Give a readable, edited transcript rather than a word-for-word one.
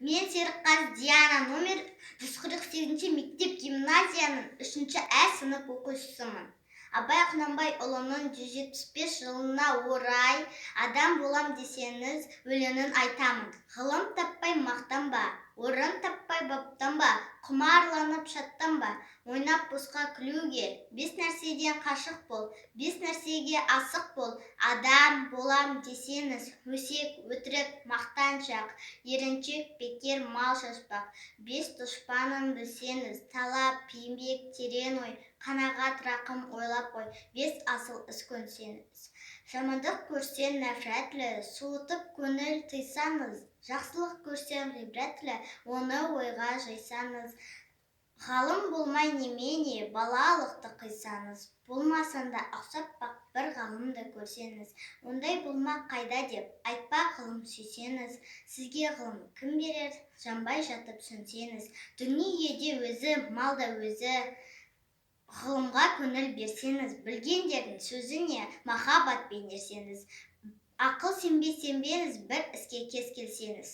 Мен Серікқазы Диана, номер 148 мектеп гимназияның 3 ә сынып оқушысымын. Абай Құнанбайұлының 175 жылына орай «Адам болам десеңіз» өлеңін айтамын. Ғылым таппай мақтанба, орын таппай баптанба, құмарланып шаттанба, ойнап босқа күлуге. Бес нәрседен қашық бол, бес нәрсеге асық бол. Адам болам десеңіз, өсек, өтірік, мақтаншақ, еріншек, бекер мал шашпақ. Бес дұшпанын білсеңіз: талап, еңбек, терең ой, қанағат, рақым, ойлап қой. Бес асыл іс көнсеңіз. Жамандық көрсең нәпрәтлі, суытып көңіл тыйсаңыз, жақсылық көрсең ғибратлы, оны ойға жайсаңыз. Ғалым болмай немене, балалықты қисаңыз, болмасаң да ұқсап бақ бір ғалымды көрсеңіз. Ондай болмақ қайда деп айтпа ғылым сүйсеңіз, сізге ғылым кім берер, жанбай жатып сөнсеңіз. Дүниеде өзі, мал да өзі, ғылымға көңіл берсеңіз, білгендердің сөзіне махаббатпен ерсеңіз, ақыл сенбей сенбеңіз бір іске кез келсеңіз.